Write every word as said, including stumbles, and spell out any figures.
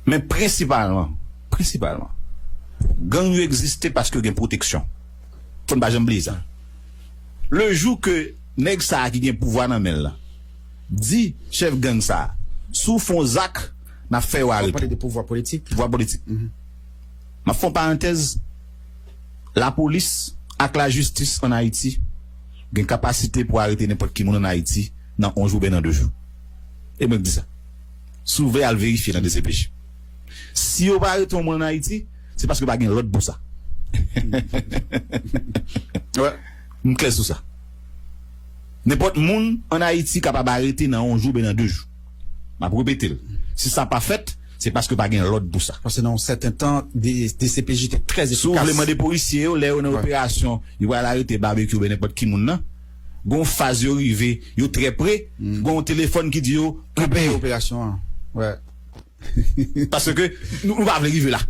Men prensipalman, prensipalman, gang yo egziste paske yo gen pwoteksyon. Fò n pa janm bliye sa. Le jou ke nèg sa a ki gen pouvwa nan men l lan di chèf gang sa a, si w fè yon zak, n ap fè yo arete. Pale de pouvwa politik. Pouvwa politik. M ap fè yon parantèz. Lapolis ak lajistis ann Ayiti gen kapasite pou arete nenpòt ki moun ann Ayiti nan yon jou oubyen nan de jou. E mwen k di sa. Si w vle al verifye nan D C P J. Si yo pa arete yon moun ann Ayiti, se paske pa gen lòd pou sa. M klè sou sa. Nenpòt moun ann Ayiti kapab arete nan yon jou oubyen nan de jou. M ap repete l. Si sa pa fèt, se paske pa gen lòd pou sa. Paske nan yon sèten tan, D C P J te trè efikas. Si w vle mande polisye yo, lè yo nan operasyon, yo pral arete Babekyou oubyen nenpòt ki moun nan, gon faz yo rive, yo trè pre, gon telefòn ki di yo kanpe operasyon an. Paske nou, nou pa vle rive la.